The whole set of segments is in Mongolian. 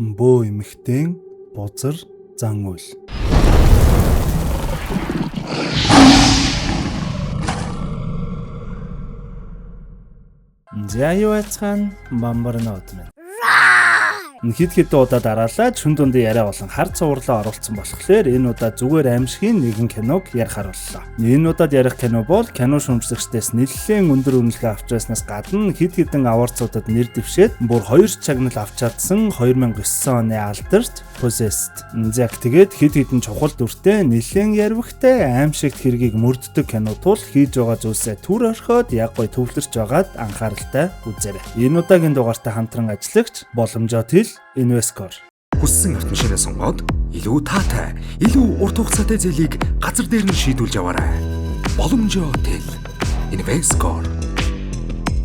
Бөө эмэгтэйн бузар зан үйл. За юу айцхан бамбарнууд минь. Хэд хэдэн удаа дараалаад шүн дундын яриа болон хар цувралаа оруулсан болохоор энэ удаа зүгээр аимшигын нэгэн киног ярихаар боллоо. Энэ удаад ярих кино бол кино шүүмжлэгчдээс нэлээд өндөр үнэлгээ авч байснаас гадна хэд хэдэн аварцуудад нэр дэвшээд бүр 2 чагнал авч чадсан 2009 оны алдарт Possessed. За тэгээд хэд хэдэн чухал дүртэй нэлээд ярвигтай аимшигт хэргийг мөрддөг кино тул хийж байгаа зүйлсээ түр орхиод яг гой төвлөрч байгаад анхааралтай үзээрэй. Энэ удаагийн дугаартай хамтран ажиллагч Боломжоо Тэл Invescor. Хүссэн автомашинаа сонгоод илүү таатай, илүү урт хугацаатай зээлийг газар дээр нь шийдүүлж аваарай. Боломжоо тэл. Invescor.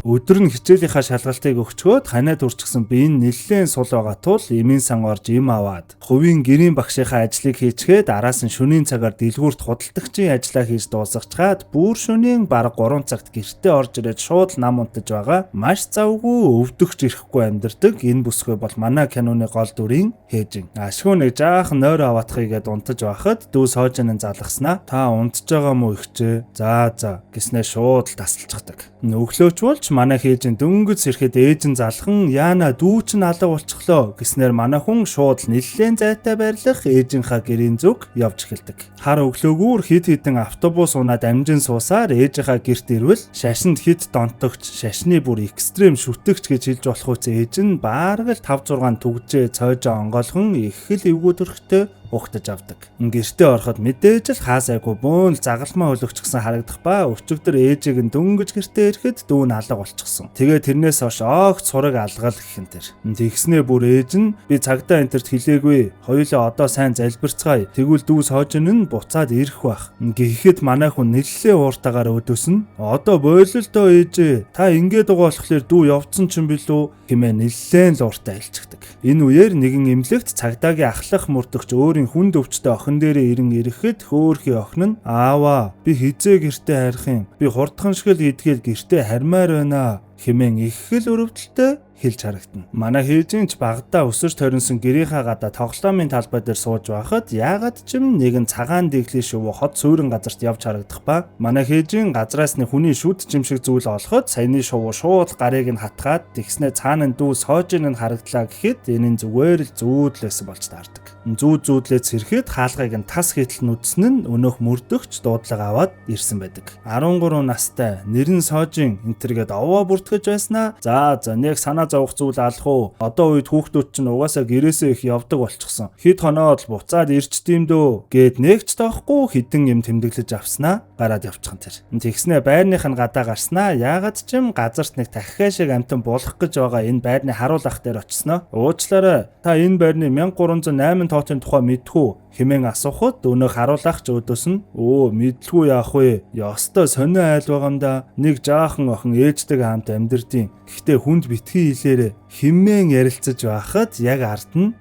Өдөр нь хичээлийнхаа шалгалтыг өгчхөөд ханиад үрчгсэн би энэ нэлээд сул байгаа тул эмийн сан орж им аваад хувийн гэрийн багшийнхаа ажлыг хийчгээд араас нь шөнийн цагаар дэлгүүрт худалдагчийн ажлаа хийж дуусгачаад бүр шөнийн бараг 3 цагт гэртээ орж ирээд шууд нам унтаж байгаа. Маш завгүй өвдөгч ирэхгүй амьдардаг энэ бүсгүй бол манай киноны гол дүрийн хээжин. Ашгүй нэг жаахан нойр аваатахыгээд унтаж байхад дүү соожин залгаснаа. Та унтж байгаа мó ихчээ? За за гэснээ шууд л тасалчихдаг. Өглөөч болж манай хээжин дөнгөж сэрэхэд ээж нь залхан яана дүү чинь алга болчихлоо гэснээр манай хүн шууд л нэлээд зайтай байрлах ээжийнхаа гэрийн зүг явж эхэлдэг. Хар өглөөгүүр хэд хэдэн автобус унаад амжин суусаар ээжийнхаа гэрт ирвэл шашинд хэд донтогч шашны бүр экстрем шүтэгч гэж хэлж болох үс ээж нь бараг л 5 6 түгжээ цойжоо онгоолгон их л эвгүй төрхтэй угтаж авдаг. Гэртээ ороход мэдээж л хаасайгүй бөөн л загалмаа хөлөгчгсөн харагдах ба өчигдөр ээжийг нь дөнгөж гэртээ ирэхэд дүү нь алга болчихсон. Тэгээ тэрнээс хойш огт сураг алгал гэх юм тэр. Тэгснээ бүр ээж нь би цагдаа энтерт хэлээгүй. Хоёулаа одоо сайн залбирцгаая. Тэгвэл дүү соожин нь буцаад ирэх байх. Гэхэд манай хүн нэллээ ууртаагаар өөдөөс нь одоо бололтоо ээжээ. Та ингээд байгаа болохоор дүү явцсан ч юм билүү хэмээн нэллээн л ууртай хэлчихдэг. Энэ үеэр нэгэн эмнэлэгт цагдаагийн ахлах мөрдөгч өөрийн хүнд өвчтөй охин дээрээ ирэн ирэхэд хөөхий охин нь ааваа би хизээ гэртээ харих юм. Би хурдхан шиг л идгээл гэртээ хармаар байна хэмээн их л өрөвдөлтөй хэлж харагдана. Манай хээжин ч багадаа өсөж торинсон гэрийнхаа гадаа тоглоомын талбай дээр сууж байхад яагаад ч юм нэгэн цагаан дэглий шувуу хот суурин газарт явж харагдах ба. Манай хээжин газраас нь хүний шүд жимшиг зүйл олоход саяны шувуу шууд гарыг нь хатгаад тэгснээ цаана нь дүү соожин нь харагдлаа гэхэд энэ нь зүгээр л зүүдлээсэн болж таардаг. Зүүд зүүдлээ цэрхэд хаалгыг нь тас хэтэл нүдсэн нь өнөөх мөрдөгч дуудлага аваад ирсэн байдаг. 13 настай нэр нь соожин энтергээд овоо бүртгэж байснаа. За за нэг санаа зовох зүйл алах уу? Одоо үед хүүхдүүд чинь угаасаа гэрээсээ их явдаг болчихсон. Хэд хоноод л буцаад ирчдэм дөө гэд нэгч тоохгүй хідэн юм тэмдэглэж авснаа гараад явчихсан тэр. Тэгснээ байрных нь гадаа гарснаа яагаад ч юм газарт нэг дахиа шиг амтан булах гэж байгаа энэ байрны харуул ах дээр очсноо. Уучлаарай та энэ байрны 1308 тоотын тухай мэдэх үү хэмээн асуухад өнөөх харуулах ч өөдөөс нь өө мэдлгүй яах вэ? Ёстой сонио айл байгаа юм да. Нэг жаахан охин ээжтэйгээ хамт амьдэрдийн. Гэхдээ хүнд битгий хэлээрэ хэмээн ярилцаж байхад яг ард нь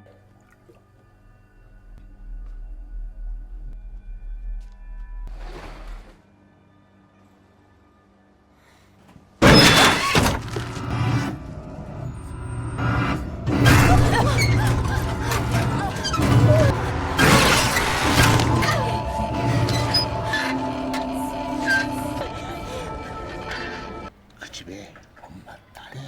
그 집에 엄마 딸이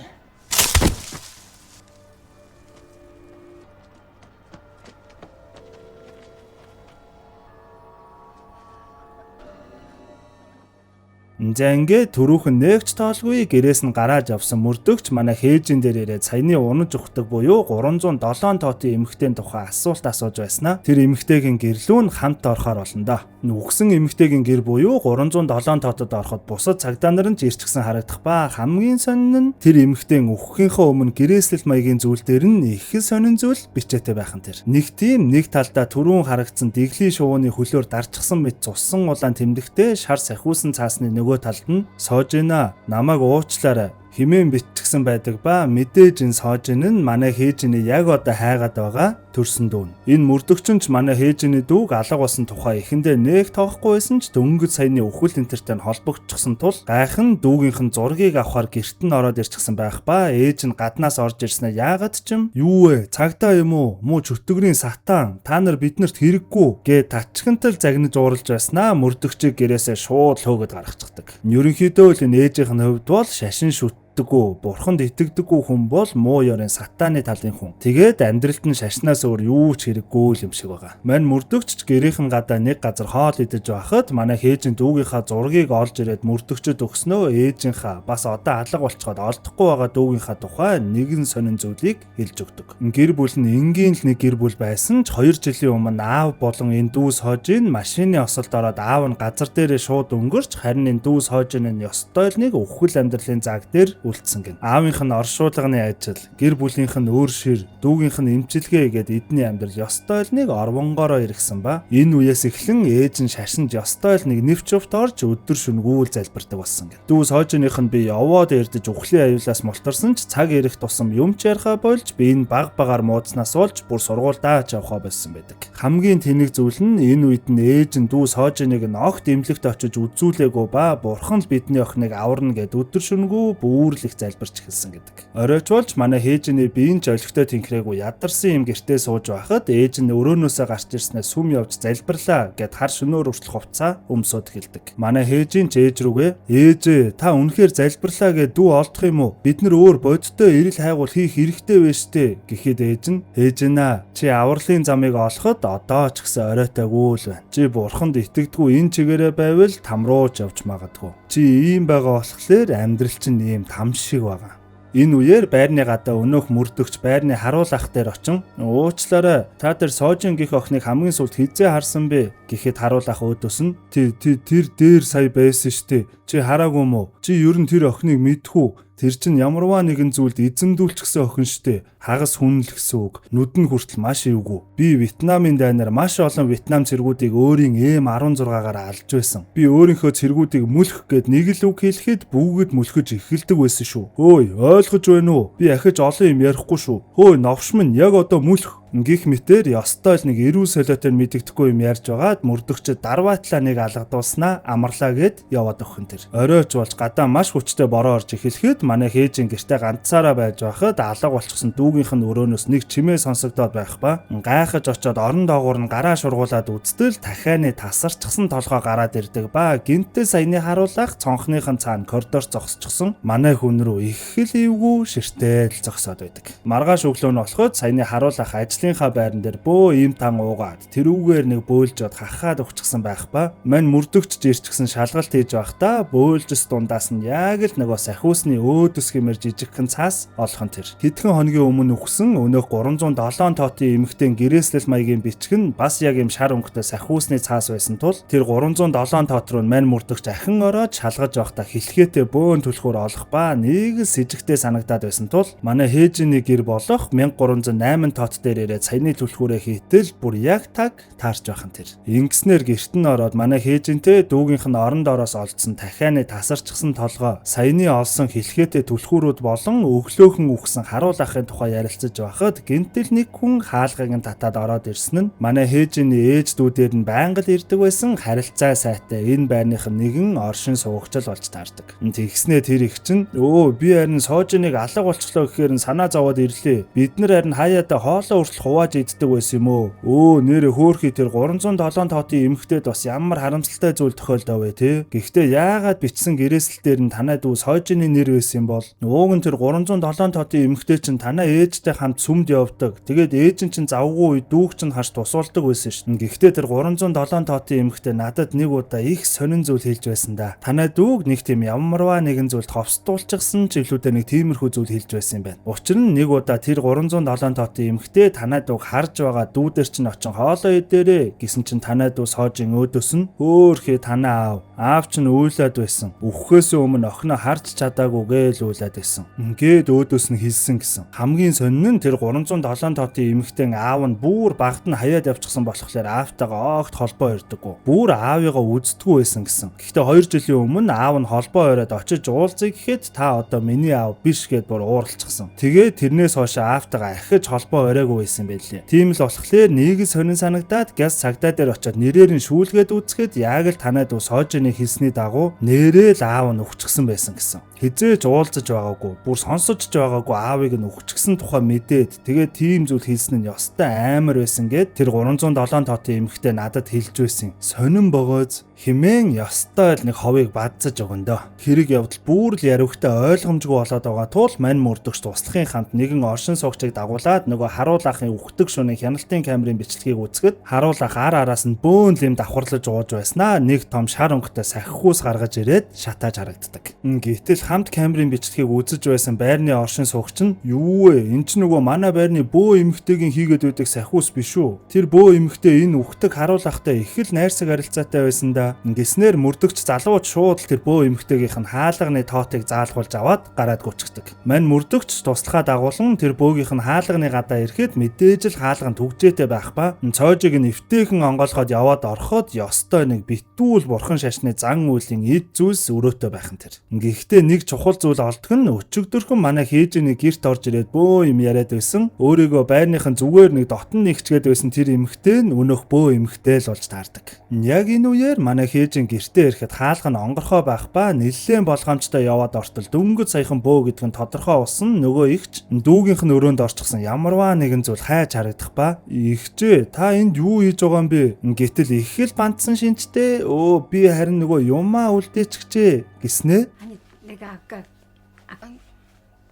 За ингээд түрүүхэн нэгч тоолгүй гэрээс нь гараад явсан мөрдөгч манай хээжин дээр ирээд саяны унаж ухдаг буюу 307 тоотын эмэгтэйн тухай асуулт асууж байснаа тэр эмэгтэйгийн гэрлүү нь хамт орохоор болно доо. Үгсэн эмэгтэйгийн гэр буюу 307 тоотод ороход бусад цагдаа нар нь ч ирчихсэн харагдах ба хамгийн сонин нь тэр эмэгтэйн үхэхийнхээ өмнө гэрээслэл маягийн зүйл дээр нь их л сонин зүйл бичээтэй байх нь тэр. Нэг тийм нэг талдаа түрүүн харагдсан дэглийн шувууны хөлөөр дарчихсан мэт цуссан улаан тэмдэгтээ шар сахиусан цаасны нөгөө талд нь соожина намайг уучлаарай Химэн биччихсэн байдаг ба мэдээж энэ Соожин нь манай Хээжиний яг одоо хайгаад байгаа төрсөн дүү. Энэ мөрдөгчин ч манай Хээжиний дүүг алга болсон тухай эхэндээ нэг тоохгүй байсан ч дөнгөж саяны үхэл энтертэй нь холбогдчихсон тул гайхан дүүгийнх нь зургийг авахар гэрт нь ороод ирчихсэн байх ба ээж нь гаднаас орж ирснээр яагаад ч юм юу вэ, цагдаа юм уу, муу чөтгөрийн сатан, та нар биднэрт хэрэггүй гэ тачхинтал загнаж ууралж байснаа мөрдөгчийг гэрээсээ шууд лөөгöd гаргачихдаг. Ерөнхийдөө л энэ ээжийнх нь хувьд бол шашин шүт, бурханд итгэдэггүй хүн бол муу ёрын сатааны талын хүн. Тэгээд амьдралд нь шашнаас өөр юу ч хэрэггүй юм шиг байгаа. Мань мөрдөгч гэрийнхэн гадаа нэг газар хоол идэж байхад манай хээжин дүүгийнхаа зургийг олж ирээд мөрдөгчөд өгснөө ээжийнхаа бас одоо алга болцоход олдохгүй байгаа дүүгийнхаа тухай нэгэн сонин зүйлийг хэлж өгдөг. Гэр бүл нь энгийн л нэг гэр бүл байсан ч 2 жилийн өмнө аав болон энэ дүү Соожин машины осолд ороод аав нь газар дээрээ шууд өнгөрч харин энэ дүү Соожин нь ёстой л нэг өвхөл амьдралын цаг дээр үлдсэн гин. Аавынх нь оршуулгын ажил, гэр бүлийнх нь өөр шир, дүүгийнх нь эмчилгээ гээд эдний амьдрал ёстой л нэг орвонгороо иргсэн ба. Энэ үеэс эхлэн ээж нь шашинд ёстой л нэг нэвч увт орж өдөр шөнөгүй л залбирдаг болсон гин. Дүү Соожиных нь би яваад эрдэж үхлийн аюулаас мултарсан ч цаг ирэх тусам юм ч яриха болж би энэ баг багаар муудснаас болж бүр сургуульдаа ч явхаа болсон байдаг. Хамгийн тэнэг зүйл нь энэ үед нь ээж нь дүү Соожиныг нь огт эмнэлэгт очиж үзүүлээгүй ба бурхан л бидний охиныг аварна гэд өдөр шөнөгүй бүр их залбирч эхэлсэн гэдэг. Оройч болж манай хээжиний биеийн ч олигтой тэнхрээгүй ядарсан юм гэртээ сууж байхад ээж нь өрөөнөөсөө гарч ирснээр сүм явж залбирлаа гэд хар шөнөөр хүртэл хувцаа өмсөд эхэлдэг. Манай хээжийн ч ээж рүүгээ ээжээ та үнэхээр залбирлаа гэд дүү олдох юм уу? Бид нар өөр бодиттой эрэл хайгуул хийх хэрэгтэй байж тээ гэхэд ээж нь ээжэнаа чи авралын замыг олоход одоо ч гэсэн оройтойгүй л байна. Чи бурханд итгэдэггүй энэ чигээрээ байвал там руу ч явж магадгүй. Чи ийм байгаа болохоор амьдрал чинь ийм там шиг байгаа. Энэ үеэр байрны гадаа өнөөх мөрдөгч байрны харуул ах дээр очин уучлаарай та тэр Соожин гих охиныг хамгийн сүүлд хизээ харсан бэ гэхэд харуул ах өөдөөс нь тэр дээр сая байсан штэ, чи хараагүй юм уу, чи ер нь тэр охиныг мэдхүү, тэр чинь ямарваа нэгэн зүйлд эзэмдүүлчихсэн охин штэ, хагас хүн л гэсэн үг, нүд нь хүртэл маш эвгүй. Би Вьетнамын дайнаар маш олон Вьетнам цэргүүдийг өөрийн M16-гаар алж байсан. Би өөрийнхөө цэргүүдийг мүлх гэд нэг л үг хэлэхэд бүгд мүлхэж эхэлдэг байсан шүү. Өөй ойлгож байна уу? Би ахиж олон юм ярихгүй шүү. Хөөй новш минь яг одоо мүлх гих мэтэр ёстой л нэг эрүүл солиотой мэдэгдэхгүй юм ярьж байгаад мөрдөгчд дарваатлаа нэг алгадуулснаа амарлаа гэд яваад өгөх тэр. Оройч болж гадаа маш хүчтэй бороо орж эхлэхэд манай хээжин гэртээ ганцаараа байж байхад алга болчихсон дүүгийнх нь өрөөнөөс нэг чимээ сонсогдоод байх ба гайхаж очоод орон доогуур нь гараа шургуулад үзтэл дахианы тасарчсан толгой гараад ирдэг ба гинтээ саяны харуулах цонхных нь цаана коридор зогсчихсон манай хүн рүү их л эвгүй ширтэл зогсоод байдаг. Маргааш өглөө нь болоход саяны харуулах ажлынхаа байран дээр бөө ийм тан уугаад тэрүүгээр нэг бөөлжөөд хахаад өгчихсэн байх ба мань мөрдөгч жирчгсэн шалгалт хийж байхдаа бөөлжс дундаас нь яг л нөгөө сахиусны өөдөс хэмээр жижигхэн цаас олох нь тэр. Хэдхэн хоногийн өмнө үхсэн өнөөх 307 тоотын эмэгтэйн гэрээслэл маягийн бичг нь бас яг юм шар өнгөтэй сахиусны цаас байсан тул тэр 307 тоот руу мань мөрдөгч ахин ороод шалгаж байхдаа хэлхээтэй бөөн түлхүүр олох ба нэг л сэжигтэй санагдаад байсан тул манай хээжиний гэр болох 1308 тоот дээр ирээд саяны түлхүүрээ хийтэл бүр яг таг таарч байх нь тэр. Ингэснээр гэрт нь ороод манай хээжинтэй дүүгийнх нь орон доороос олдсон дахианы тасарчсан толгой, саяны олсон хэлхээтэй түлхүүрүүд болон өглөөхөн үхсэн харуул ахын тухай ярилцаж байхад гинтэл нэг хүн хаалгыг нь татаад ороод ирсэн нь манай хээжиний ээж дүүдээр нь байнга л ирдэг байсан харилцаа сайтай энэ байрных нь нэгэн оршин суугчл болж таардаг. Тэгснээ тэр их чинь өө би харин Соожиныг алга болчихлоо гэхээр нь санаа зовоод ирлээ. Бид нар харин хаяада хоолоо хүртэл хувааж иддэг байсан юм уу? Өө нэрэ хөөхий тэр 307 тоотын эмэгтэйд бас ямар харамсалтай зүйл тохиолдов вэ те? Гэхдээ яагаад бичсэн гэрээсэл дээр нь танай дүү Соожины нэр байсан юм бол? Ууг нь тэр 307 тоотын эмэгтэй чинь танай ээжтэй хамт сүмд явдаг. Тэгээд ээж нь чинь завгүй үед дүүг чинь харж тусуулдаг байсан шин. Гэхдээ тэр 307 тоотын эмэгтэй надад нэг удаа их сонин зүйл хэлж байсан да. Танай дүүг нэг тийм ямарваа нэгэн зүйлд ховсдуулчихсан ч илүүдээ нэг тиймэрхүү зүйл хэлж байсан юм байна. Учир нь нэг удаа тэр 307 тоотын эмэгтэй танай танай дүүг харж байгаа, дүүдэр чинь очин хоолоо идээрээ гэсэн чинь танай дүү Соожин өөдөөс нь хөөхөө танай аав. Аав чинь уйлаад байсан. Үхэхээс өмнө охиноо харж чадаагүй гээл уйлаад байсан. Ингээд өөдөөс нь хэлсэн гэсэн. Хамгийн сонин нь тэр 307 тоотын эмэгтэй аав нь бүр багт нь хаяад явчихсан болохоор аавтайгаа огт холбоо ирдэггүй. Бүр аавыгаа үздэггүй байсан гэсэн. Гэхдээ 2 жилийн өмнө аав нь холбоо оройд очиж уулзъя гэхэд та одоо миний аав биш гэд бүр ууралчихсан. Тэгээд тэрнээс хойш аавтайгаа ахиж холбоо оройгүй байсан байлээ. Тийм л болохоор нэг л сонин санагдаад гяс цагдаа дээр очиод нэрээр нь шүүлгээд үзэхэд яг л танай дүү Соожины хэлсний дагуу нэрээ л аав нь өгчихсэн байсан гэсэн. Хизээж уулзаж байгаагүй, бүр сонсож ч байгаагүй аавыг нь өгчихсэн тухай мэдээд тэгээд тийм зүйл хэлсэн нь ёстой амар байсан гэд тэр 307 тоотын эмэгтэй надад хэлж байсан. Сонин богооз химэн ёстой л нэг ховыг бадсаж өгөндөө. Хэрэг явдал бүр л яриухтай ойлгомжгүй болоод байгаа тул мань мөрдөгч туслахын хамт нэгэн оршин суугчийг дагуулад нөгөө харуул ахын үхдэг шөнийн хяналтын камерын бичлэгийг үзэхэд харуул ах ар араас нь бөөн лим давхарлаж ууж байснаа нэг том шар өнгөтэй сахиус гаргаж ирээд шатааж харагддаг. Гэтэл хамт камерын бичлэгийг үзэж байсан байрны оршин суугч нь юу вэ? Эн чинь нөгөө манай байрны бөө эмэгтэйгийн хийгээд байдаг сахиус биш үү? Тэр бөө эмэгтэй энэ үхдэг харуул ахтай их л найрсаг харилцаатай байсан да. Ингэснээр мөрдөгч залууч шууд л тэр бөө эмэгтэйгийнх нь хаалганы тоотыг заалгуулж аваад гараад гүчгдэг. Мань мөрдөгч туслахаа дагуулan тэр бөөгийнх нь хаалганы гадаа ирэхэд мэдээж л хаалга нь түгжээтэй байх ба. Цоожиг нь эвтэйхэн онгойлгоод яваад ороход ёстой нэг битүүл бурхан шашны зан үйлийн эд зүйлс өрөөтэй байх нь тэр. Гэхдээ нэг чухал зүйл олдох нь өчигдөрхөн манай хээжээний герт орж ирээд бөө юм яриад байсан. Өөрийгөө байрныхан зүгээр нэг дотн нэгчгээд байсан тэр эмэгтэй нь өнөөх бөө эмэгтэй л болж таардаг. Яг энэ үеэр манай хээжин гертээ ирэхэд хаалга нь онгорхой байх ба нэлээн болгоомжтой яваад ортол дөнгөж саяхан бөө гэдг нь тодорхой болсон нөгөө ихч дүүгийнх нь өрөөнд орчихсон ямарваа нэгэн зүйл хайж харагдах ба ихчээ та энд юу хийж байгаа юм бэ? Гэтэл их л бандсан шинжтэй өө би харин нөгөө юмаа үлдээчихжээ гэснээ. 아니 내가 아까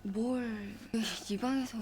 뭘 이 방에서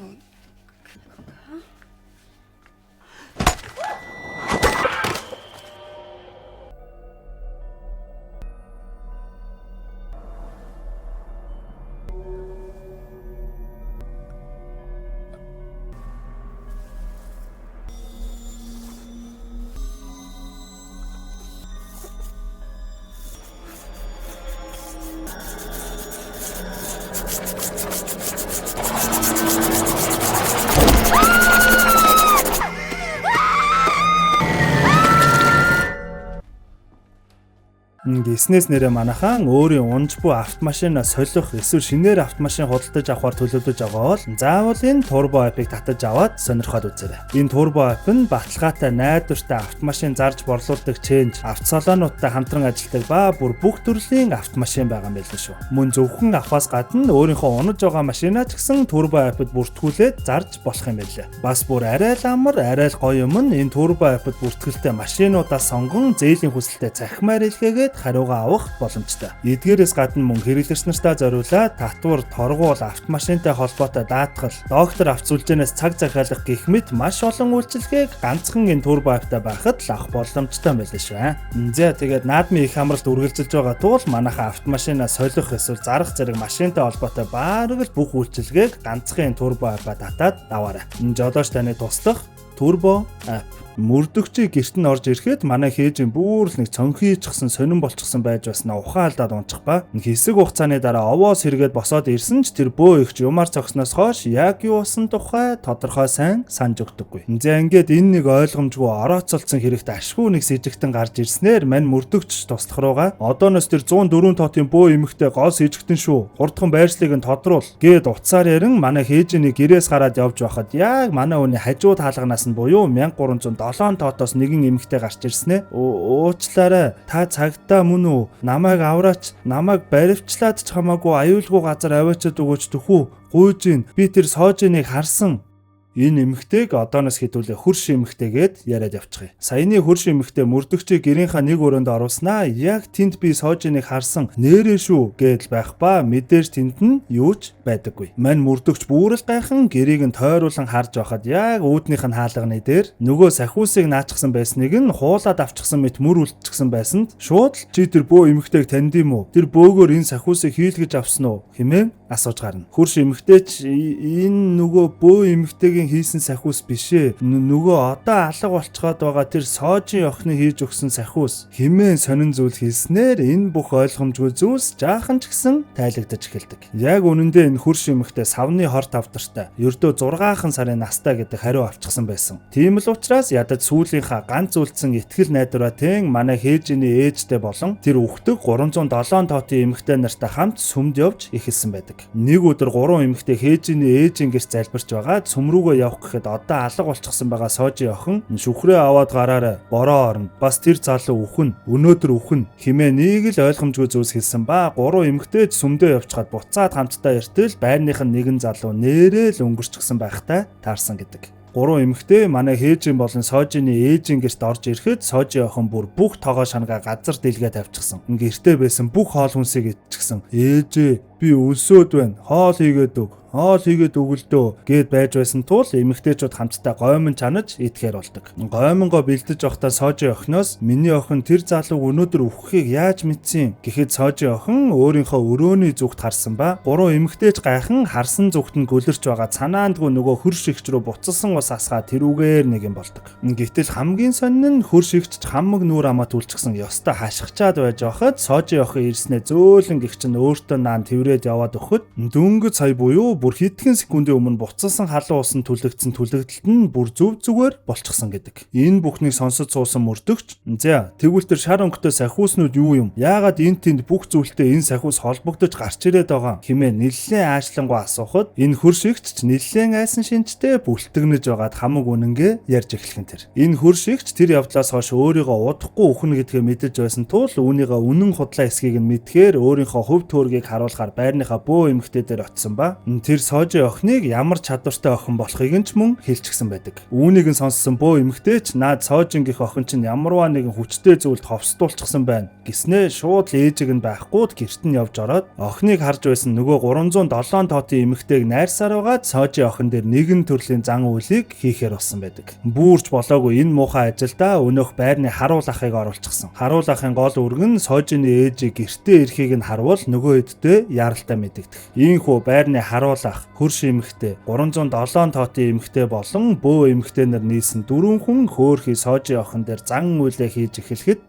Гиснээс нэрээ манайхан өөрийн унж буй автомашина солих эсвэл шинээр автомашин худалдаж авахар төлөвлөж байгаа бол заавал энэ Turbo app-ыг татаж аваад сонирхоод үзээрэй. Энэ Turbo app нь баталгаатай найдвартай автомашин зарж борлуулдаг ченж, автосалонуудтай хамтран ажилладаг ба бүр бүх төрлийн автомашин байгаа юм байлаа шүү. Мөн зөвхөн авахаас гадна өөрийнхөө унаж байгаа машинаа ч гэсэн Turbo app-д бүртгүүлээд зарж болох юм байлаа. Бас бүр арай л амар, арай л гоё юм нь энэ Turbo app-д бүртгэлтэй машинуудаа сонгон зээлийн хүсэлтэд цахимаар илгээгээд хариугаа авах боломжтой. Эдгээрээс гадна мөн хэрэглэгч нартаа зориулаад татвар, торгуул, автомашинтай холбоотой даатгал, доктор авто сүлжээнээс цаг захиалах гэх мэт маш олон үйлчилгээг ганцхан энэ Turbo app-тай байхад л авах боломжтой байлаа шүү. За тэгээд наадмын их амралт үргэлжилж байгаа тул манайхан автомашина солих эсвэл зарах зэрэг машинтай холбоотой бараг л бүх үйлчилгээг ганцхан энэ Turbo app-а татаад аваарай. Жолооч таны туслах Turbo app. Мөрдөгчийг гэрт нь орж ирэхэд манай хээжин бүр л нэг цонхийчсан сонин болчихсон байж басна ухаан алдаад унчих ба. Хэсэг хугацааны дараа овоос хэрэгэд босоод ирсэн ч тэр бөө ихч юмар цогсноос хойш яг юу болсон тухай тодорхой сайн санаж өгдөггүй. За ингээд энэ нэг ойлгомжгүй орооцолцсон хэрэгт ашгүй нэг сэжигтэн гарч ирснээр мань мөрдөгч туслах руугаа одооноос тэр 104 тоотын бөө эмэгтэй гол сэжигтэн шүү. Хурдхан байршлыг нь тодруул гээд утсаар ярин манай хээжиний гэрээс гараад явж байхад яг манай хүний хажуу таалганаас нь буюу 1307 тоотоос нэгэн эмэгтэй гарч ирсэн ээ. Уучлаарай. Та цагдаа мөн үү? Намайг авраач. Намайг баривчлаад ч хамаагүй аюулгүй газар аваачаад өгөөч төхүү. Гуйж ин. Би тэр Соожиныг харсан. Энэ эмэгтэйг одооноос хэдүүлээ хөрш эмэгтэйгээд яриад явчихъя. Саяны хөрш эмэгтэй мөрдөгчийг гэрийнхаа нэг өрөөнд оруулснаа яг тэнд би Соожиныг харсан нэрээ шүү гэдэл байх ба мэдээж тэнд нь юу ч байдаггүй. Мань мөрдөгч бүрэл гайхан гэрийг нь тойруулан харж байхад яг үүднийх нь хаалганы дээр нөгөө сахиусыг наачсан байсныг нь хуулаад авчихсан мэт мөр үлдчихсэн байсанд шууд л чи тэр бөө эмэгтэйг танд юм уу? Тэр бөөгөр энэ сахиусыг хийлгэж авсан уу хэмээн асууж гарна. Хөрш эмэгтэй ч энэ нөгөө бөө эмэгтэйгийн эмэгтэйгийн хийсэн сахиус биш ээ. Нөгөө одоо алга болцоод байгаа тэр Соожин охины хийж өгсөн сахиус хэмээн сонин зүйл хэлснээр энэ бүх ойлгомжгүй зүйлс жаахан ч гэсэн тайлагдаж эхэлдэг. Яг үнэндээ энэ хөрш эмэгтэй савны хор тавдартай ердөө 6 сарын настай гэдэг хариу авчихсан байсан. Тийм л учраас ядаж сүүлийнхаа ганц үлдсэн итгэл найдвараа тэн манай хээжиний ээжтэй болон тэр үхдэг 307 тоотын эмэгтэй нартай хамт сүмд явж эхэлсэн байдаг. Нэг өдөр 3 эмэгтэй хээжиний ээжийн гэрт залбирч байгаа сүм рүүгээ явах гэхэд одоо алга болчихсон байгаа Соожин охин шүхрээ аваад гараарай, бороо орно, бас тэр залуу үхэн, өнөөдөр үхэн хэмээн нэг л ойлгомжгүй зүйлс хэлсэн ба 3 эмэгтэй сүмдээ явчихад буцаад хамтдаа иртэл байрных нь нэгэн залуу нээрээ л өнгөрчихсөн байхтай таарсан гэдэг. 3 эмэгтэй манай хээжин болон Соожины ээжийн гэрт орж ирэхэд Соожин охин бүр бүх тогоо шангаа газар дэлгээ тавьчихсан. Гэртээ байсан бүх хоол хүнсийг идчихсэн. Ээжээ би өлсөөд байна. Хоол хийгээд өг. Хоол хийгээд өгөлдөө гэд байж байсан тул эмэгтэйчүүд хамтдаа гоймон чанаж идэхээр болдог. Гоймонгоо бэлдэж явахдаа Соожин охиноос миний охин тэр залууг өнөөдөр үхэхийг яаж мэдсэн гэхэд Соожин охин өөрийнхөө өрөөний зүгт харсан ба 3 эмэгтэйч гайхан харсан зүгт нь гөлөрч байгаа цанаандгүй нөгөө хөрш игч рүү буцалсан ус асгаа тэрүүгээр нэг юм болдог. Гэтэл хамгийн сонин нь хөрш игч хамаг нүүр амаа түлчихсэн ёстой хашгичаад байж байхад Соожин охин ирснээ зөөлөн гихч нь өөртөө наан тэрврээд яваад өгөхөд дөнгөж сая буюу бүр хэдхэн секундын өмнө буцалсан халуун усан түлэгдсэн түлэгдэлт нь бүр зөв зүгээр болчихсон гэдэг. Энэ бүхнийг сонсож суусан мөрдөгч за тэгвэл тэр шар өнгөтэй сахиуснууд юу юм? Яагаад энэ тэнд бүх зүйлтэй энэ сахиус холбогдож гарч ирээд байгаа хэмээн нэлээд аашлангуй асуухад энэ хөрш игч ч нэлээд айсан шинжтэй бүлтгэнэж байгаад хамаг үнэнгээ ярьж эхлэх нь тэр. Энэ хөрш игч тэр явдлаас хойш өөрийгөө удахгүй үхнэ гэдгээ мэдэж байсан тул үүнийгээ үнэн худлаа эсхийг нь мэдхээр өөрийнхөө хувь төөргийг харуулахаар байрныхаа бөө эмэгтэй дээр очсон ба тэр Соожин охиныг ямар чадвартай охин болохыг нь ч мөн хэлчихсэн байдаг. Үүнийг нь сонссон бөө эмэгтэй ч наад Соожин гэх охин чинь ямарваа нэгэн хүчтэй зүйлд ховсдуулчихсан байна гэснээ шууд л ээжиг нь байхгүйд гэрт нь явж ороод охиныг харж байсан нөгөө 307 тоотын эмэгтэйг найрсаар байгаад Соожин охин дээр нэгэн төрлийн зан үйлийг хийхээр болсон байдаг. Бүүрч болоогүй энэ муухай ажилдаа өнөөх байрны харуул ахыг оруулчихсан. Харуул ахын гол үүрэг нь Соожины ээжийг гэртээ ирэхийг нь харуул нөгөө хэддээ яралтай мэдэгдэх. Ийхүү байрны харуул ах, хөрш эмэгтэй, 307 тоотын эмэгтэй болон бөө эмэгтэй нар нийлсэн дөрвөн хүн хөөхий Соожин охин дээр зан үйлээ хийж эхлэхэд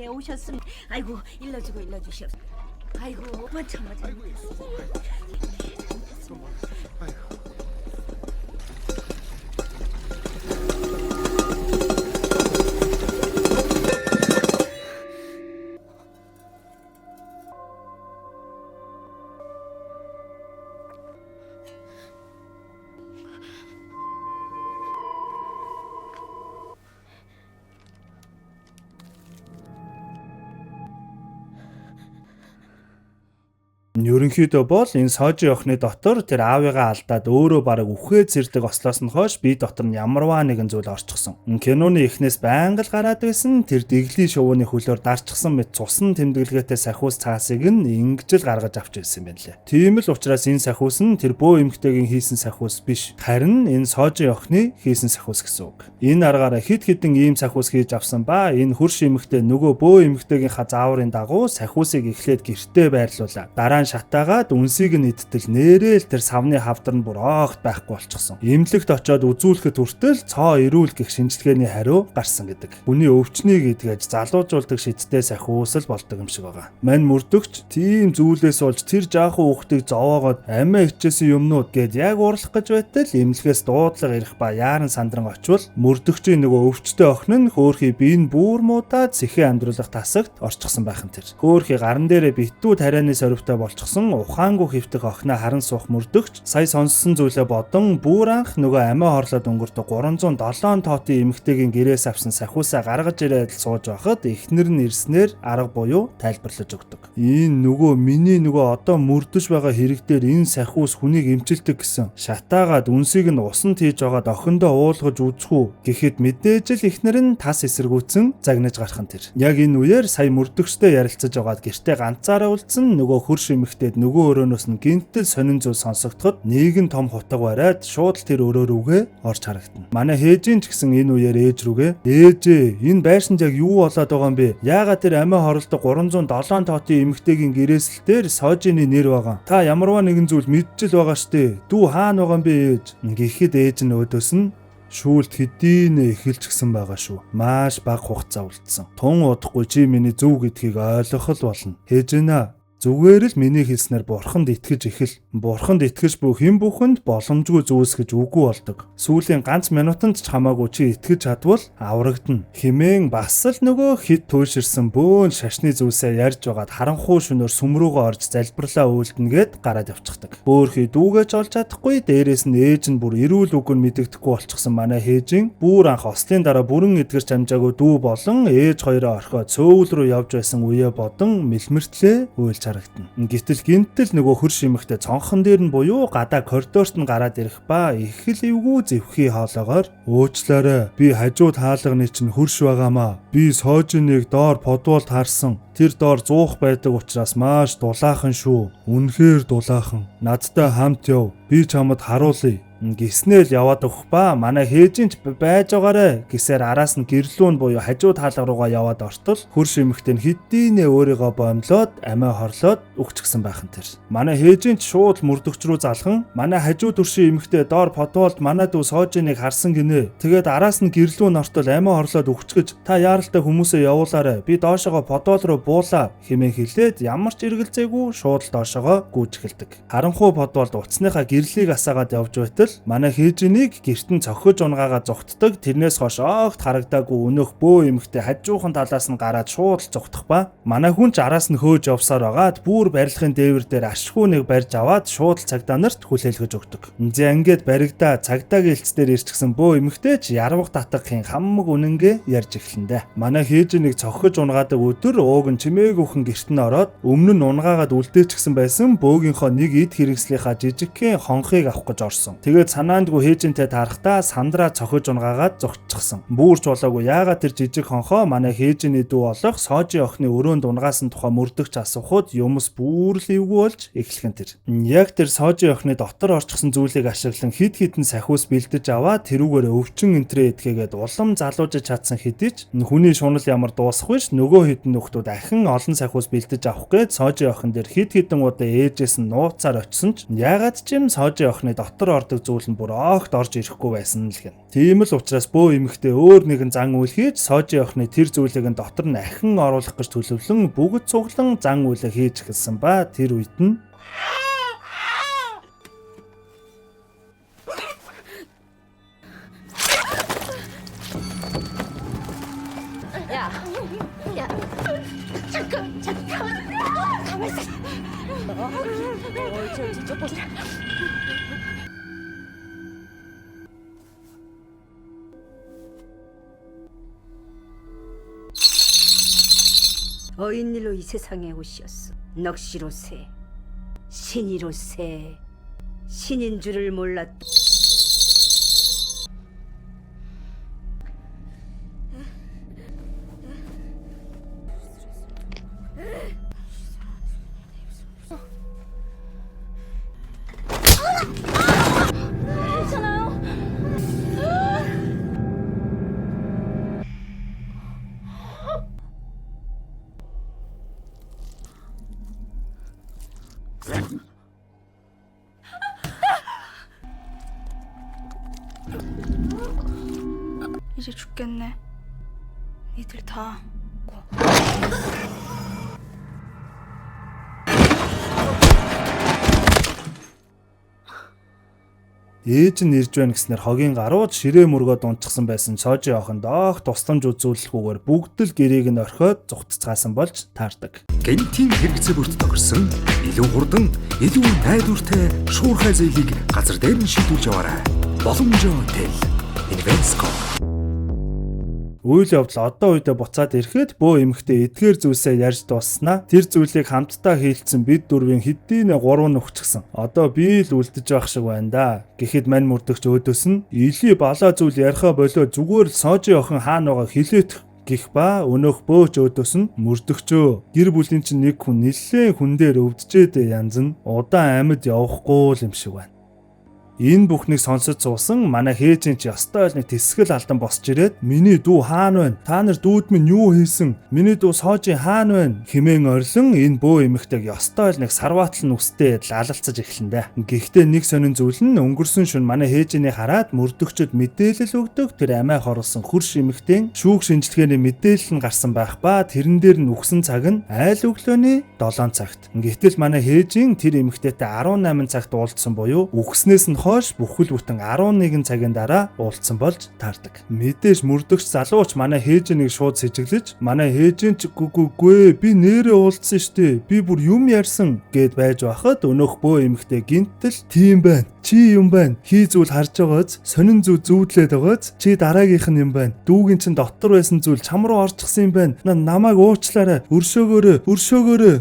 예, 오셨습니다. 아이고, 일러주고 일러주시옵소서. 아이고, 참. Ерөнхийдөө бол энэ Соожин охины дотор тэр аавыгаа алдаад өөрөө бараг үхээ зэрдэг ослоос нь хойш бие дотор нь ямарваа нэгэн зүйл орчихсон. Киноны эхнээс байнга л гараад байсан тэр дэглийн шувууны хөлөөр дарчихсан мэт цусан тэмдэглэгээтэй сахиус цаасыг нь ингэж л гаргаж авч ирсэн юм байна лээ. Тийм л учраас энэ сахиус нь тэр бөө эмэгтэйгийн хийсэн сахиус биш. Харин энэ Соожин охины хийсэн сахиус гэсэн үг. Энэ аргаараа хэд хэдэн ийм сахиус хийж авсан ба энэ хөрш эмэгтэй нөгөө бөө эмэгтэйгийнхаа зааврын дагуу сахиусыг эхлээд гэртээ байрлуулаа. Дараа нь шатаагаад үнсийг нь идтэл нээрээ л тэр савны хавдар нь бүр оогт байхгүй болчихсон. Эмнэлэгт очиод үзүүлэхэд хүртэл цоо эрүүл гэх шинжилгээний хариу гарсан гэдэг. Хүний өвчнийг идгэж залуужуулдаг шидтэй сахиус л болдог юм шиг байгаа. Мань мөрдөгч тийм зүйлээс болж тэр жаахан хүүхдийг зовоогоод амиа хичээсэн юмнууд гээд яг уурлах гэж байтал эмнэлгээс дуудлага ирэх ба яаран сандран очивол мөрдөгчийн нөгөө өвчтэй охин нь хөөхий бие нь бүр муудаад сэхэн амьдруулах тасагт орчихсон байх нь тэр. Хөөхий гаран дээрээ битүү тарианы сорвтой болчихсон ухаангүй хэвтэх охиноо харан суух мөрдөгч сая сонссон зүйлээ бодон бүр анх нөгөө амиа хорлоод өнгөрдөг 307 тоотын эмэгтэйгийн гэрээс авсан сахиусаа гаргаж ирээд сууж байхад эхнэр нь ирснээр арга буюу тайлбарлаж өгдөг. Энэ нөгөө миний нөгөө одоо мөрдөж байгаа хэрэг дээр энэ сахиус хүнийг эмчилдэг гэсэн. Шатаагаад үнсийг нь усанд хийж байгаад охиндоо уулгаж үзэх үү гэхэд мэдээж л эхнэр нь тас эсэргүүцэн загнаж гарах нь тэр. Яг энэ үеэр сая мөрдөгчтэй ярилцаж байгаад гэртээ ганцаараа үлдсэн нөгөө хөрш эмэгтэйд нөгөө өрөөнөөс нь гинтэл сонин зүйл сонсогдоход нийгэн том хутга бариад шууд л тэр өрөө рүүгээ орж харагдана. Манай Хээжин ч гэсэн энэ үеэр ээж рүүгээ "Ээжээ, энэ байшинд яг юу болоод байгаа юм бэ? Яагаад тэр амиа хоролдог 307 тоотын эмэгтэйгийн гэрээсэл дээр Сожины нэр байгаа? Та ямарваа нэгэн зүйл мэдчил байгаа штэ. Дүү хаана байгаа юм бэ ээж?" Гэхэд ээж нь өөдөөс нь шүүлт хэдийнэ эхэлчихсэн байгаа шүү. Маш бага хугацаа үлдсэн. Тун удахгүй чи миний зөв гэдгийг ойлгох л болно. Хээжэнэ, зүгээр л миний хэлснээр бурханд итгэж эхэл. Бурханд итгэж буй хэн бүхэнд боломжгүй зүйлс гэж үгүй болдог. Сүүлийн ганц минутанд ч хамаагүй чи итгэж чадвал аврагдана. Химэн бас л нөгөө хит туйлширсан бөөн шашны зүйлсээ ярьж байгаад харанхуй шөнөөр сүм рүүгээ орж залбирлаа үйлдэнэ гэд гараад явчихдаг. Бөөрхий дүүгээч олж чадахгүй, дээрээс нь ээж нь бүр эрүүл үг нь мэдэгдэхгүй болчихсон манай Хээжин бүр анх ослын дараа бүрэн эдгэрч амжаагүй дүү болон ээж хоёроо орхиод Сөүл рүү явж байсан үеэ бодон мэлмэртлээ уйлж харагдана. Гэтэл гинтэл нөгөө хөрш эмэгтэй цонхон дээр нь буюу гадаа коридорт нь гараад ирэх ба их л эвгүй зэвхий хоолоогоор "Уучлаарай, би хажууд хаалганы чинь хөрш байгаамаа. Би Сожиныг доор подволд харсан. Тэр доор зуух байдаг учраас маш дулаахан шүү. Үнэхээр дулаахан. Надтай хамт яв. Би чамд харуулъя" гиснээл яваад өгөх ба манай Хээжин ч байж байгаарэ гэсээр араас нь гэрлүүн буюу хажуу таалга руугаа яваад ортол хөрш эмэгтэй нь хэдийнэ өөрийгөө боомлоод амиа хорлоод өгчихсэн байх нь тэр. Манай Хээжин ч шууд мөрдөгч рүү залхан манай хажуу төршийн эмэгтэй доор подволд манай дүү Сожиныг харсан гинэ. Тэгээд араас нь гэрлүүн ортол амиа хорлоод өгчихөж та яаралтай хүмүүсээ явуулаарэ. Би доошогоо подвол руу буулаа хэмээн хэлээд ямар ч эргэлзээгүй шууд л доошогоо гүйж эхэлдэг. Харанхуй подволд утасныхаа гэрлийг асаагаад явж байтал манай Хээжинийг гэрт нь цохиж унгаагаа зугтдаг. Тэрнээс хойш огт харагдаагүй өнөөх бөө эмэгтэй хажуухан талаас нь гараад шууд л зугтах ба манай хүн ч араас нь хөөж явсаар байгаад бүр барилгын дээвэр дээр ашгүй нэг барьж аваад шууд л цагдаа нарт хүлээлгэж өгдөг. За ингээд баригдаа цагдаагийн элч дээр ирчихсэн бөө эмэгтэй ч ярвах татгахын хамаг үнэнгээ ярьж эхлэндэ. Манай Хээжинийг цохиж унгаадаг өдөр ууг нь чимээгүйхэн гэрт нь ороод өмнө нь унгаагаад үлдээчихсэн байсан бөөгийнхөө нэг эд хэрэгслийнхаа жижигхэн хонхыг авах гэж орсон. Тэгээд санаандгүй Хээжинтэй таарахтаа сандраа цохиж унгаагаад зогтчихсон. Бүүрч болоогүй яагаад тэр жижиг хонхоо манай Хээжиний дүү болох Сожи охины өрөөнд унгаасан тухай мөрдөгч асуухад юмс бүр л эвгүй болж эхлэх нь тэр. Яг тэр Сожи охины дотор орчихсон зүйлийг ашиглан хид хідэн сахиус бэлдэж аваад тэрүүгээр өвчин энтрээ эдгээгээд улам залуужиж чадсан хэдий ч хүний шунал ямар дуусах биш нөгөө хідэн нөхдүүд ахин олон сахиус бэлдэж авах гээд Сожи охин дээр хид хідэн удаа ээжээс нь нууцаар очисон ч яагаад ч юм Сожи охины дотор ордог зүйл нь бүр огт орж ирэхгүй байсан л гэн. Тийм л учраас бөө эмэгтэй өөр нэгэн зан үйл хийж Сожи охины тэр зүйлийг нь дотор нь ахин оруулах гэж төлөвлөн бүгд цуглан зан үйлээ хийж эхэлсэн ба тэр үед нь 야, 야, 잠깐, 잠깐, 가만 있어. 저, 저, 저, 어인일로 이 세상에 오셨어. 넋이로세, 신이로세, 신인 줄을 몰랐. 괜찮아요? 이제 죽겠네. 니들 다. Ээж нь ирж байна гэснээр хогийн гарууд ширээ мөргөө дунчихсан байсан Сожи охинд огт тусламж үзүүлэлгүйгээр бүгд л гэрээг нь орхиод зугтцгаасан болж таардаг. Гэнтийн хэрэгцээ бүрт тохирсон илүү хурдан, илүү найдвартай шуурхай зээлийг газар дээр нь шийдвүүлж аваарай. Боломжоо тэл. Invesco. Үйл явдал одоо үедээ буцаад ирэхэд бөө эмэгтэй эдгээр зүйлсээ ярьж дууссанаа тэр зүйлийг хамтдаа хийлцсэн бид дөрвийн хэдийнэ гурван нөхчихсэн. Одоо би л үлдэж байх шиг байна да. Гэхэд мань мөрдөгч өөдөөс нь "Илий балаа зүйл яриха болоо зүгээр л Сожи охин хаана байгааг хэлээтэх" Гих ба өнөөх бөөч өөдөөс нь мөрдөгчөө. Гэр бүлийн чинь нэг хүн нэлээд хүн дээр өвдөжээд янз нь удаан амьд явахгүй л юм шиг байна. Энэ бүхнийг сонсож суусан манай хээжин чи ёстой л нэг тэсгэл алдан босч ирээд миний дүү хаана байна? Та нар дүүд минь юу хийсэн? Миний дүү Соожин хаана байна? Химэн орилон энэ бөө эмэгтэйг ёстой л нэг сарваатал нь үстэй лалалцаж эхлэн дээ. Гэхдээ нэг сонин зүйл нь өнгөрсөн шөнө манай хээжиний хараад мөрдөгчд мэдээлэл өгдөг тэр амиа хорлсон хөрш эмэгтэйн шүүх шинжилгээний мэдээлэл нь гарсан байх ба тэрэн дээр нь үхсэн цаг нь айл өглөөний 7 цагт. Гэтэл манай хээжин тэр эмэгтэйтэй 18 цагт уулзсан буюу үхснээс нь хойш бүхэл бүтэн 11 цагийн дараа уулзсан болж таардаг. Мэдээж мөрдөгч залууч манай хээжинийг шууд сэжиглэж манай хээжин ч гүгүгүй би нэрээ уулзсан штэ би бүр юм ярьсан гэд байж байхад өнөөх бөө эмэгтэй гинтэл тийм байна. Чи юм байна. Хий зүйл харж байгааз сонин зү зүүдлээд байгааз чи дараагийнх нь юм байна. Дүүгийн чин дотор байсан зүйл чам руу орчихсан юм байна. Намайг уучлаарай. Өршөөгөөрэй. Өршөөгөөрэй.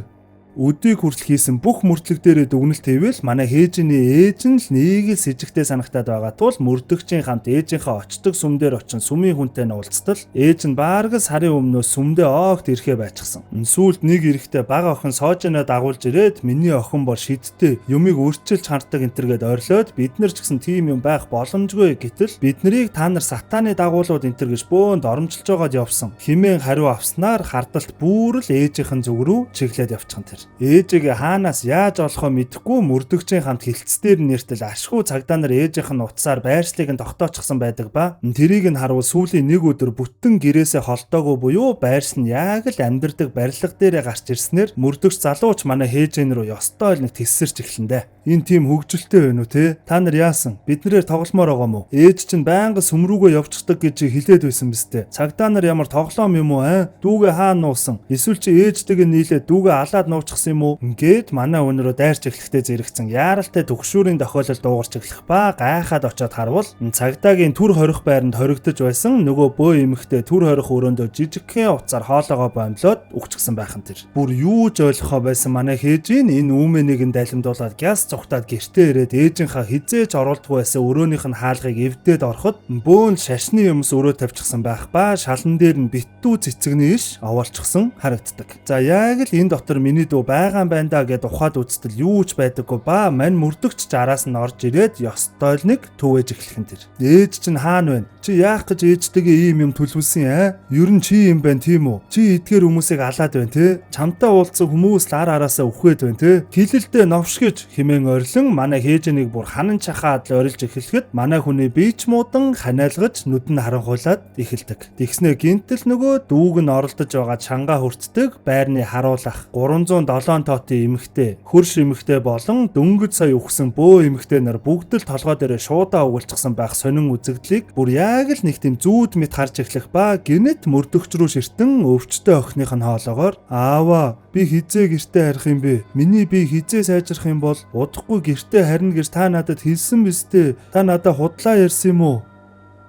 Өдийг хүртэл хийсэн бүх мөрдлөг дээрээ дүгнэлт хийвэл манай хээжиний ээж нь л нэг л сэжигтэй санагтаад байгаа тул мөрдөгчийн хамт ээжийнхээ очдог сүм дээр очин сүмийн хүнтэй нь уулзтал ээж нь бараг сарын өмнөөс сүмдээ огт ирэхээ байчихсан. Сүүлд нэг эрэхтэй бага охин Соожиноо дагуулж ирээд миний охин бол шидтэй юмыг өөрчилж харддаг энтергээд ойрлоод бид нар ч гэсэн тийм юм байх боломжгүй гэтэл бид нарыг та нар сатааны дагуулууд энтер гэж бөөн доромжилж байгаад явсан. Химэн хариу авснаар хардалт бүр л ээжийнхэн зүг рүү чиглээд явчихсан тэр. Ээжигээ хаанаас яаж олохоо мэдэхгүй мөрдөгчийн хамт хилцээр нэртэл ашгүй цагдаа нар ээжийнх нь утсаар байршлыг нь тогтоочихсон байдаг ба тэрийг нь харуул сүүлийн нэг өдөр бүтэн гэрээсээ холдоогүй буюу байршил нь яг л амьдардаг барилга дээрээ гарч ирснээр мөрдөгч залууч манай хээжэн рүү ёстой л нэг тэссэрч эхлэн дээ. Энэ тийм хөгжилтэй байна уу те? Та нар яасан? Биднэрээр тогломоор байгаа мó? Ээж чинь байнга сүм рүүгээ явчихдаг гэж хэлээд байсан биз дээ. Цагдаа нар ямар тоглоом юм уу аа? Дүүгээ хаана нуусан? Эсвэл чи ээжтэйгээ нийлээд дүүгээ алаад нуучихсан юм уу? Ингээд манай өнөрөө дайрч эхлэхдээ зэрэгцэн яаралтай төгшүүрийн тохиолдол дуугарч эхлэх ба гайхаад очиод харвал цагдаагийн түр хорих байранд хоригдож байсан нөгөө бөө эмэгтэй түр хорих өрөөндөө жижигхэн утсаар хоолоогоо бомлоод үхчихсэн байх нь тэр. Бүр юу ч ойлгохоо байсан манай хээжийн энэ үүмэнийг нь дайлмдуулаад гяс цухтаад гэртээ ирээд ээжийнхаа хизээж оруулдаггүй байсан өрөөнийх нь хаалгыг эвдээд ороход бөөн шашны юмс өрөө тавьчихсан байх ба шалан дээр нь битүү цэцэгний иш овоолчихсан харагддаг. За яг л энэ дотор миний дүү байгаа юм байна да гэд ухаад үзтэл юу ч байдаггүй ба мань мөрдөгч араас нь орж ирээд ёстой л нэг түвэж эхлэх нь тэр. Ээж чинь хаана вэ? Чи яах гэж ээжтэйгээ ийм юм төлөвлөсөн ээ? Ер нь чи юм байна тийм үү? Чи эдгээр хүмүүсийг алаад байна те? Чамтай уулзсан хүмүүс л ар араасаа үхээд байна те? Хилэлдээ новш гэж химэн орилон манай хээжэнийг бүр ханан чахаад л орилж эхлэхэд манай хүний бие ч муудан ханиалгаж нүд нь харанхуйлаад эхэлдэг. Тэгснээ гинтэл нөгөө дүүг нь оролдож байгаа чангаа хүртдэг байрны харуулах 307 тоотын эмэгтэй, хөрш эмэгтэй болон дөнгөж сая үхсэн бөө эмэгтэй нар бүгд л толгой дээрээ шуудаа угалчихсан байх сонин үзэгдлийг бүр яг л нэг тийм зүүд мэт харж эхлэх ба гинэт мөрдөгч рүү ширтэн өвчтөе охиных нь хоолоогоор аава би хизээ гэртээ харих юм бэ? Миний бие хизээ сайжрах юм бол удахгүй гэртээ харина гэж та надад хэлсэн биз дээ. Та надад худлаа ярьсан юм уу?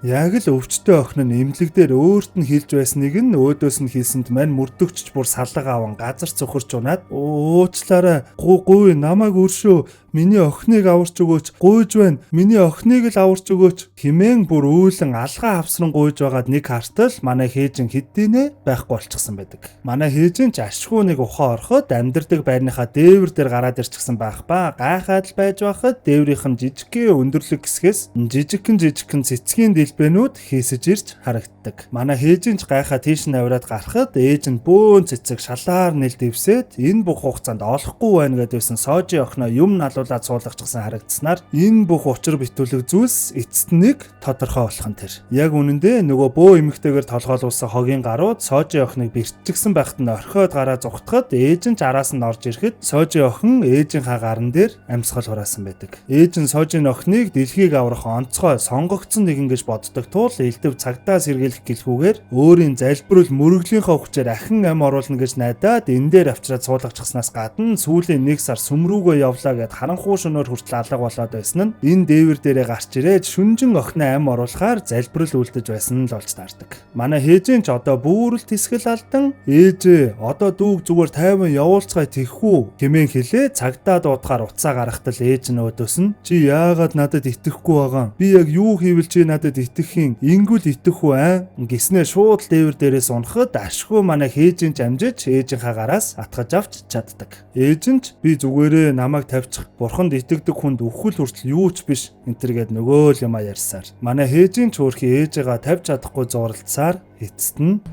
Яг л өвчтөе охин нь эмнэлэг дээр өөрт нь хэлж байсныг нь өөдөөс нь хэлсэнд мань мөрдөгчч бүр салга аван газар цөхөрч унаад уучлаарай гуй намайг өршөө миний охиныг аварч өгөөч гуйж байна миний охиныг л аварч өгөөч химэн бүр үүлэн алгаа авсран гуйж байгаад нэг хартал манай хээжин хэдийнэ байхгүй болчихсон байдаг. Манай хээжин ч ашгүй нэг ухаан ороход амьдардаг байрныхаа дээвэр дээр гараад ирчихсэн байх ба гайхаад л байж байхад дээврийнх нь жижигхэн өндөрлөг хэсгээс жижигхэн цэцгийн дэлбэнүүд хийсэж ирж харагддаг. Манай хээжин ч гайхаа тийш нь авираад гарахад ээж нь бөөн цэцэг шалаар нэл дэвсээд энэ бүх хугацаанд олохгүй байна гэдээсэн Соожи охиноо юм налуулаад суулгачихсан харагдсанаар энэ бүх учир битүүлэг зүйлс эцэст нэг тодорхой болох нь тэр. Яг үнэндээ нөгөө бөө эмэгтэйгээр толгойлуулсан хогийн гарууд Соожи охиныг бэртчихсэн байхад нь орхиод гараа зугтахад ээж нь ч араас нь орж ирэхэд Соожи охин ээжийнхаа гаран дээр амьсгал хураасан байдаг. Ээж нь Соожийн охиныг дэлхийг аврах онцгой сонгогдсон нэгэн гэж боддог тул элдв цагдаа сэргийлэх гэлхүүгээр өөрийн залбирал мөрөглийнхөө хүчээр ахин ам оруулна гэж найдаад энэ дээр авчираад суулгачихснаас гадна сүүлийн нэг сар сүм рүүгээ явлаа гэд харанхуй шөнөөр хүртэл алга болоод байсан нь энэ дээвэр дээрээ гарч ирээд шүнжин охиноо ам оруулахаар залбирал үлдэж байсан нь л олж таардаг. Манай Хээжин ч одоо бүрэл тэсгэл алдан ээжээ одоо дүүг зүгээр тайван явуулцгаая тэхүү хэмээн хэлээ цагдаа дуудахаар утсаа гаргахтал ээж нь өөдөөс нь чи яагаад надад итгэхгүй байгаа юм? Би яг юу хийвэл чи надад итгэх юм? Ингүүл итгэх үү аа? Гэснээ шууд дээвэр дээрээс унахад ашгүй манай Хээжин ч амжиж ээжийнхаа гараас атгаж авч чаддаг. Ээж нь ч би зүгээрээ намайг тавьчих. Бурханд итгэдэг хүнд үхэл хүртэл юу ч биш энэ төр гээд нөгөө л юма ярьсаар. Манай Хээжин ч хөөрхий ээжигээ тавьж чадахгүй зуралдсаар эцэст нь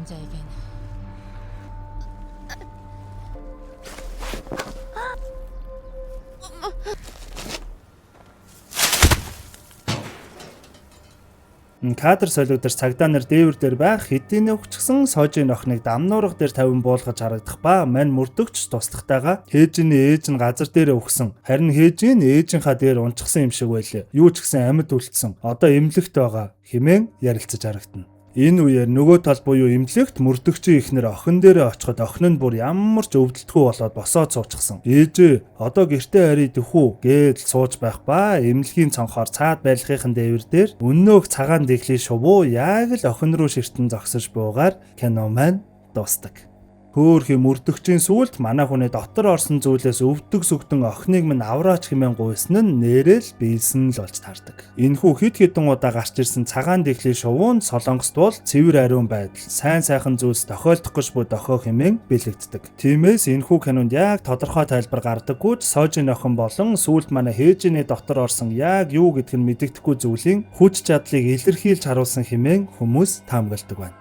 Кадр солигдож цагдаа нар дээвэр дээр байх хэдийнэ өгчихсэн Сожийн охиныг дамнуурга дээр тавин буулгаж харагдах ба мань мөрдөгч туслахтайгаа Хээжиний ээж нь газар дээр өгсөн. Харин Хээжин ээжийнхаа дээр унчихсан юм шиг байлээ. Юу ч гэсэн амьд үлдсэн. Одоо эмнэлэгт байгаа хэмээн ярилцаж харагдана. Энэ үеэр нөгөө тал буюу эмнэлэгт мөрдөгчийн эхнэр охин дээрээ очиход охин нь бүр ямар ч өвдөлтгүй болоод босоод суучихсан. Ээжээ одоо гэртээ харий тэхүү гээд л сууж байх ба эмнэлгийн цонхоор цаад байлгахын дээвэр дээр өнөөх цагаан дэглий шувуу яг л охин руу ширтэн зогсож буугаар кино маань дуустдаг. Хөөхий мөрдөгчийн сүулт манай хүний дотор орсон зүйлээс өвдөг сүгдэн охиныг минь авраач хэмээн гуйсан нь нэрэл биелсэн л болж таардаг. Энэхүү хэд хэдэн удаа гарч ирсэн цагаан дэглий шувуун Солонгост бол цэвэр ариун байдал, сайн сайхан зүйлс тохиолдох гэж буй дохио хэмээн бэлэгддэг. Тиймээс энэхүү кинонд яг тодорхой тайлбар гардаггүй ч Сожин охин болон сүулт манай Хээжиний дотор орсон яг юу гэдг нь мэдэгдэхгүй зүйлийн хүч чадлыг илэрхийлж харуулсан хэмээн хүмүүс таамагладаг байна.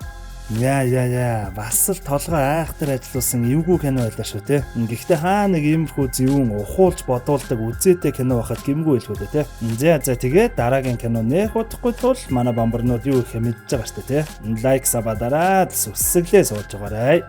Яа бас л толгой айхтар ажиллуулсан эвгүй кино байлаа шүү те. Гэхдээ хаа нэг иймэрхүү зөвүүн ухуулж бодуулдаг үзээтэй кино байхад гэмгүй хэлхүү дээ те. За тэгээд дараагийн кино нэх удахгүй тул манай бамбарнууд юу их мэдж байгаа шүү те. Лайк саба дараад сүсгэлээ сууж байгаарай.